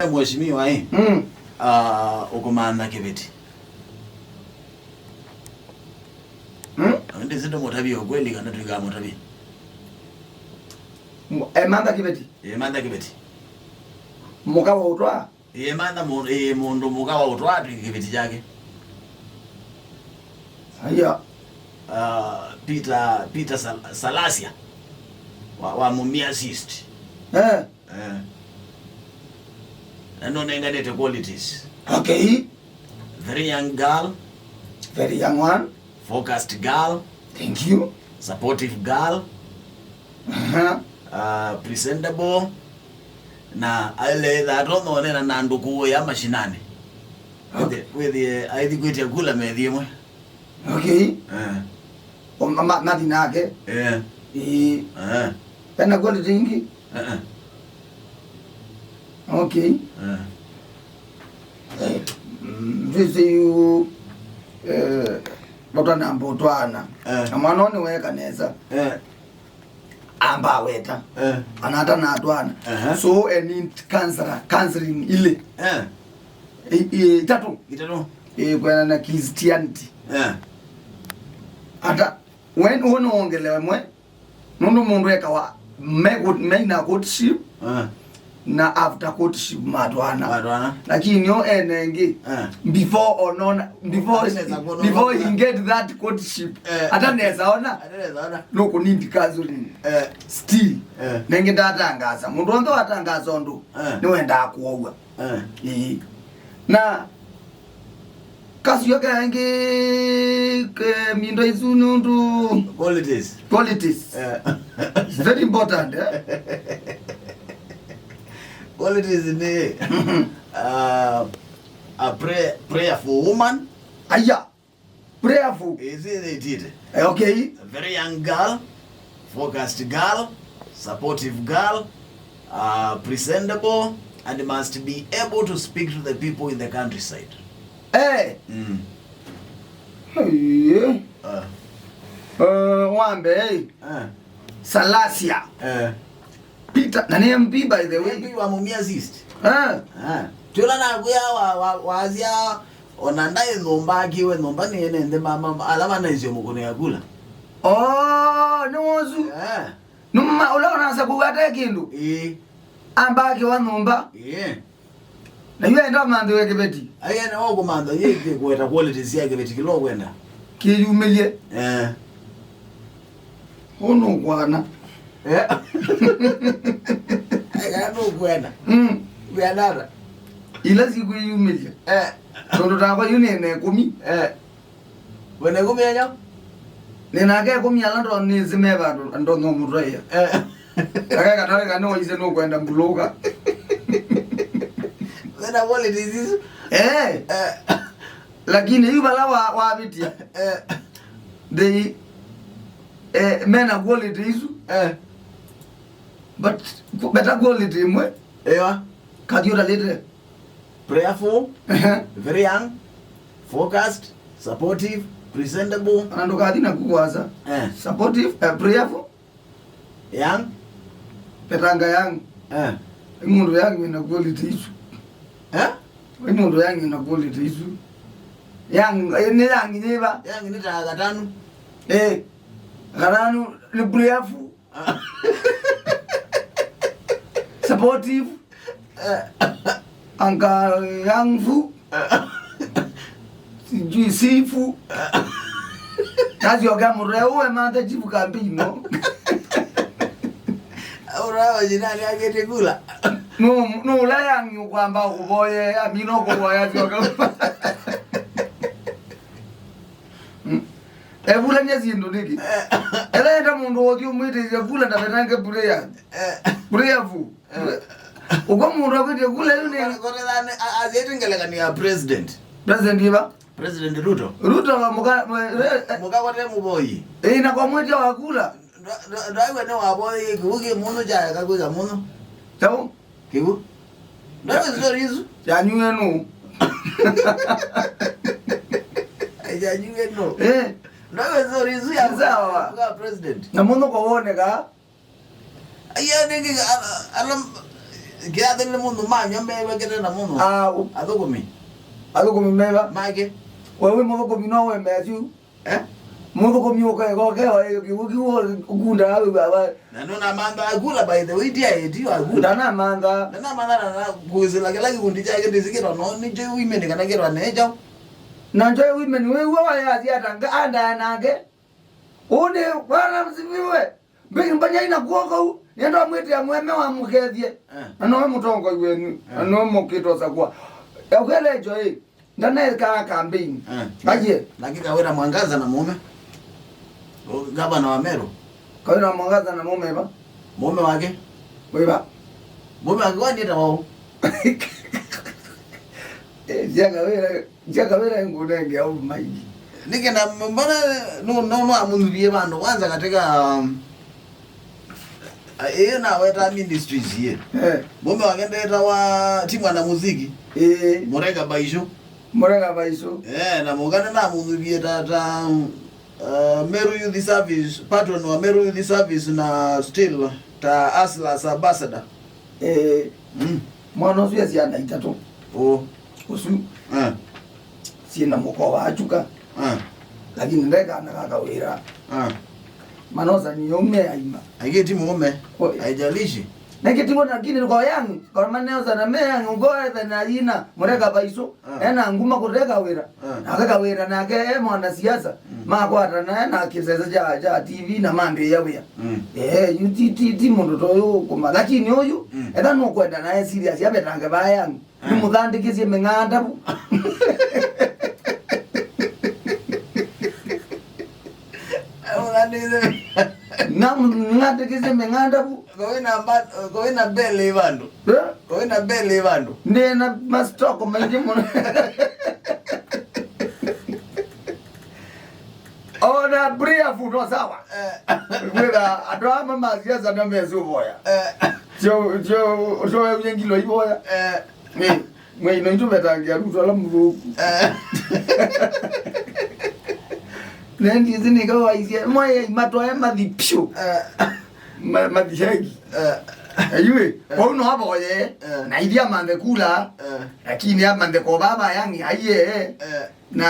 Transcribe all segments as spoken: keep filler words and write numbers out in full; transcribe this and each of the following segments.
Mheshimiwa, eh? Mm. Ah, ũkũmantha kĩveti. Mm? Ndĩsĩ ndĩmũtavye ũkweli kana tũikamũtavye. Mu-, emantha kĩveti? Emantha kĩveti. Mũka wa ũtwa? Emantha mũ-, ĩ, mũndũ mũka wa ũtwa atw'ĩke kĩveti kyake. Aya. Ah, Peter, Peter Sal-, Salasia wa, wa Mumias East. Eh. Eh. Na nũnenganĩte qualities. Okay. Very young girl. Very young one. Focused girl. Thank you. Supportive girl. Aha. Uh, presentable. Na aile thato nonena na andũ kũũya mashinani. Okay. Wĩthĩe aithi kwĩtya kula methi ĩmwe. Okay. Eh. O ma-, ma-, mathi nake. Eh. Ĩĩ. Eh. Ena quality ingĩ? Eh, eh. Okay. Eh. Eh, mm, this you, eh, vatwa namba ũtwaana. Eh. Na mwana ũyũ nĩweka nesa. Eh. Amba aweta. Eh. Anata na atwaana. Aha. So, I need counselor, counseling ile. Eh. I, i, itatu. Itatu. Eh, kwena na Christianity. Eh. Ata, when, ũnongelewe mwe, nũndũ mũndũ ekawa me, me na courtship, eh, na after courtship matwaana. Matwaana. Lakini o ene ĩngĩ, eh, before onona, before, atanesa kuona before he get that courtship, eh, atanesa ona. Atanesa ona. No kũ need counseling. Eh. Still. Eh. Nengĩ ndatangaza. Mũndũ onthe watangaza ũndũ, eh, nĩwendaa kũow'a. Eh. Ĩĩ. Na kasio kangĩ ke mindo isu nũndũ qualities. Qualities. Eh. It's very important, eh? Qualities nĩ, uh, a prayer, prayerful woman. Aya. Prayerful. Is it, it, it? Eh, okay. A very young girl, focused girl, supportive girl, uh, presentable, and must be able to speak to the people in the countryside. Eh. Mm. Hey. Uh. Uh, wambe, eh. Uh. Salasia. Uh. Peter, na nĩ M P by the way. M P wa Mumias East. Eh. Eh. Tũla nakwĩa wa, wa, wasya ona ndaĩ nyũmba akiwe nyũmba nĩ ene nthĩ mama ala manaisyo mũkũnĩa kula. Oh, nĩ wosu. Eh. Nũma ũla ũnasa kũwata kĩndũ. Ĩĩ. Amba akiwa nyũmba. Ĩĩ. Na yu enda ũmanthiwe kĩveti. Ai, ene wa kũmantha, yĩ kĩkweta qualities sya kĩveti kĩla ũkwenda. Kĩyumĩlye. Eh. Ũũ nũkwona. Eh. Ai, kana nũkwenda. Mm. Wĩana ata? Ila sikwĩyumĩlya. Eh. Tondũ takwa yu nĩna ĩkũmi. Eh. Wĩna ĩkũmi enya? Nĩnake ĩkũmi ala ndo nĩsĩ me vandũ ndo no mũtwaĩa. Eh. Ake katawe kana waise nũkwenda mbulũka. Wĩna qualities isu? Eh. Eh. Lakini yu vala wa, wavĩtya. Eh. They, eh, mena quality isu. Eh. But qu-, better quality ĩmwe. Ewa. Kathi ũtalĩte. Prayerful, ehe, very young, focused, supportive, presentable. Na ndũkathi na kũkwasa. Eh. Supportive, eh, prayerful. Young. Petanga young. Eh. Nĩ mũndũ young wĩna quality isu. Eh? Nĩ mũndũ young wĩna quality isu. Young, eh, nĩ young nĩ va? Young nĩ ta gatanu. Eh. Gatanu nĩ prayerful. Supportive. Anga yangfu. Sijui sifu. Kazi oga mure uwe mande jibu kambino. Urawa jinali agete kula. No, no, la yangi kwamba kuboye, amino kuboya joga. Mm. Evulany'a syĩndũ nĩkĩ? Eh. Ethĩĩte mũndũ ũthi ũmwĩtĩsya kula ndavenange prayer. Eh. Prayerful. Eh. Ũkw'a mũndũ akwĩtye kula yu nĩ. Kore, kore thane, a-, athĩĩte ngelekany'o ya president. President iva? President Ruto. Ruto wa mũka, mwe-, eh, eh. Mũka kwate mũvoi. Ĩĩ, na kwa mwĩtya wa kula. Ndwa-, ndwa-, ndwaiwe nĩ wavoyie kĩw'ũ kĩ mũndũ kyaeka kwĩka mũndũ. Kyaũ? Kĩw'ũ. Ndwaiwe story isu. Kyanyuwe nũ? Ai, kyanyuwe nũ? Eh. Ndwaiwe story isu ya, sawa, kwa president. Na mũndũ kwa woneka. Aya nĩngĩ ala, ala, Kĩathĩ nĩ mũndũ manywa mewekete na mũno. Au. Athũkũmi. Athũkũmi meva. Make. We wĩ mũthũkũmi no wemea syu. Eh? Mũthũkũmi ũkaeka ũkeo kĩw'ũ kĩu ũkundaa wĩ baba. Na nũnamanthaa kula, by the way, ti aĩti wa kula. Ndanamantha. Ndanamantha na, na kwĩsĩla kĩla kĩkundi kyake ndĩsĩ kĩtwa no nĩkyo wimeni kana kĩtwa necho. Na njo wimeni wĩw'o wayasya ata nga-, andaya nake. Ũndĩ, Bwana msifiwe. Mbingĩ mbanya ina kuo kau, nĩenda mwĩtĩa mweme wa mũkethye. Eh. Na nowe mũtongoi wenyu, na nowe mũkĩtosa kwa. Ekwelecho ĩ, ndaneka campaign. Eh. Aye. Lakini Kawĩra Mwangaza na mũme. O, gavana wa Meru. Kawĩra Mwangaza na mũme va? Mũme wake. Wĩva? Mũme wake kwani eta wao? Eh, sia Kawĩra. Nja Kawĩra ngũnenge au maiki. Nĩkĩ na mbona nũ-, nũ-, nũamũnyuvie vandũ kwanza katika, um, ĩĩ naweta ministries yĩ. Eh. Mũme wake ndetawa ti mwana muziki. Ĩĩ. Mũrega Baisũ. Mũrega Baisũ. Eh, na mũkana namũnyuvie ta, ta, um, uh, Meru Youth Service, patron wa Meru Youth Service na still ta Hustlers Ambassador. Eh, mm. Mwana ũsu e syana itatũ. Ũ. Ũsu. Eh. Syĩ na mũko wa achuka. Eh. Lakini ndekana kaka wĩra. Eh. Manosani yo me aima. Aigĩti mũũme. Oi. Haijalishi. Nake tiwo lakini kwa yang, kwa maneosa na me yang ngo etha na yina, Mũrega Baisũ. Ah. Ena nguma kũteka wĩra. Ah. Nake Kawĩra nake e mwanasiasa. Mm. Makwatana na kĩsese kya, kya T V na mambĩĩa wĩa. Mm. Eh, yu ti, ti, ti mũndũ ta ũyũ ũkũma. Lakini ũyũ, mm, etha nũkwenda naye serious, avetange vaya. Ah. Nĩmũthandĩkĩsye mĩng'andavu. Nĩmũthandĩkĩsye. Na mũthandĩkĩsye mĩng'andavu. Kowena mba-, kowena mbele ivandũ. Eh? Kowena mbele ivandũ. Ndĩ na mastoko maingĩ mũno. Ona prayer food no sawa. Eh. Kwĩtha andũ ama ma siasa na mesu boya. Eh. Sio, sio, sio ya ngilo iboya. Eh. Ni, mwe ino itu betangia ruto ala muthuku. Eh. Nendi zini kawa isia, mwe matwa ya mathi pio. Eh. Ma-, mathi hegi. Eh. Ayuwe, eh, kwa uno abo ye, eh, na ithia manthe kula, eh, lakini amanthe kwa baba yangi aiye. Eh. Na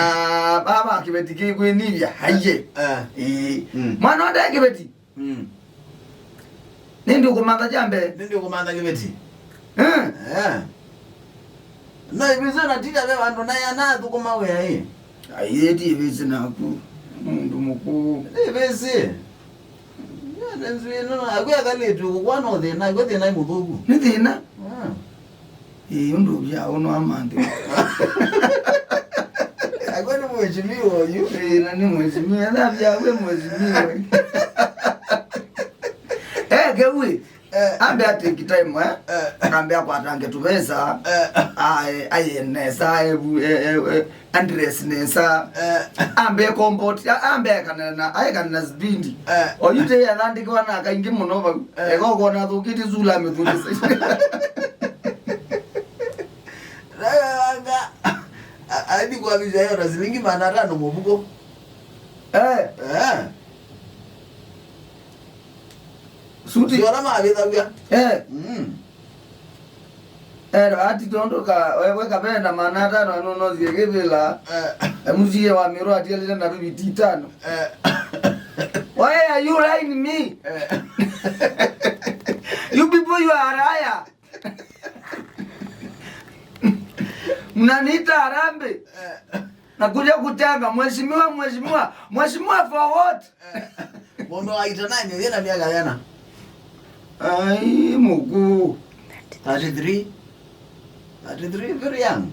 baba kĩveti kĩkwĩnĩvya, aiye. Eh. Ĩĩ. Mm. Mwana onde kĩveti. Mm. Nĩndĩ ũkũmantha kya mbee. Nĩndĩ ũkũmantha kĩveti. Eh. Eh. No ĩvĩsĩ na tita ve vandũ naye anathũkũma wĩa ĩ. Aiye ti ĩvĩsĩ naku. Mũndũ mũkũũ. Nĩ ĩvĩsĩ. Nzwino, akwĩ akalĩtw'e kũkwana thĩna, akwĩ thĩna nĩ mũthũku. Nĩ thĩna? Ah. Ĩĩ, ũndũ ũvya ũno amanthe. Akwĩ nĩ mheshimiwa ũyu. Ĩĩ, na nĩ mheshimiwa. Ethĩwa vya wĩ mheshimiwa. Eh, kewi. Eh. Ambe atake time, eh? Eh. Ambe akwatange tuvesa. Eh. Aye, aye nesa, evu, eh, eh, eh, address nesa. Eh. Ambe comfort, a-, ambe akanena, akanena speed. Eh. Oyu te athandĩkĩwa na kaingĩ mũno vau. Eh. Eka ũkona thũkĩte sula amĩthũkĩte. Anga, a-, aithi kwa visa yona silingi maana atano mũvuko. Eh. Eh. Suti. Sio na mavithagia. Eh. Mm. Ero, ati tondũ ka, we, we kavena maana atano ano no zie kĩvĩla. Eh. M C A wa Mĩrũ atialile na viviti itano. Eh. Why are you lying me? Eh. You people, you are liar. Mnaniita harambee. Eh. Nakuja kuchanga, mheshimiwa, mheshimiwa, mheshimiwa for what? Mũndũ wa ita nani, yena miaka yana? Ai, mũkuu. Thirty-three. Thirty-three, very young.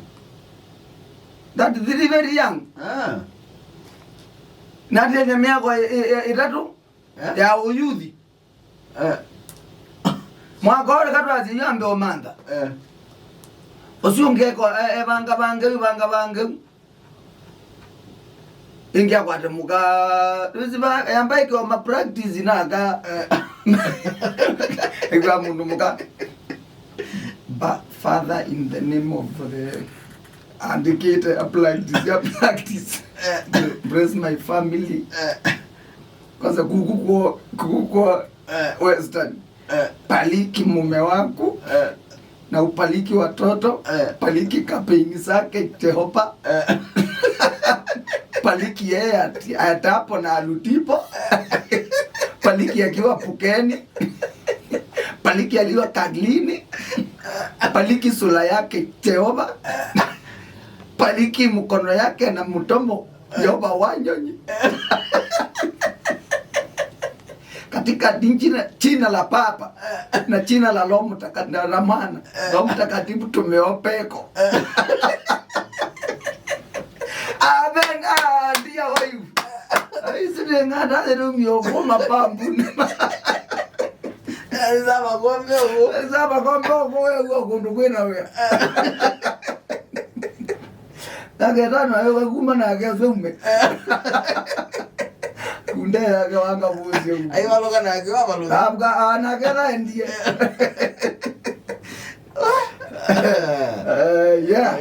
Thirty-three, very young. Ah. Na tena miaka i-, i-, i-, itatu, eh, ya ũyuthi. Eh. Mwaka ũrĩ katwasya yu ambe ũmantha. Eh. Ũsu ũngĩ eko, e-, evanga vange yu, vanga vange yu. Ĩngĩ akwate mũka, ndwĩsĩ va, yamba ĩkĩwa ma practice naka. Eh. Ĩkwa mũndũ mũka. Ba, Father, in the name of the, andĩkĩte a practice, a practice. Eh. Bless my family. Eh. Kwanza kuku kwa, kuku kwa, eh, Western. Eh. Bariki mume wako. Eh. Na ubariki watoto, eh, bariki kampeni zake Jehova. Eh. Bariki yeye ati-, atapo na alutipo. Bariki akiwa bukeni. Bariki aliwa kaglini. Bariki sura yake Jehova. Bariki mkono yake na mtomo Jehova wa nyonyi. Katika jina, jina la Baba na jina la Roho Mtakatifu na la Mwana, Roho Mtakatifu tumeopeko. Amen. Ah, dear wife. Ai, sile ngada de rumio kuma pambu. Saba kombe uko. Saba kombe uko, wewe uko kundu kwina wewe. Nake tano ayo kuma nake asume. Kunde yake wanga buzi. Ai, waloka nake, wavaloka. Abga, ah, nake raendie. Eh, yeah.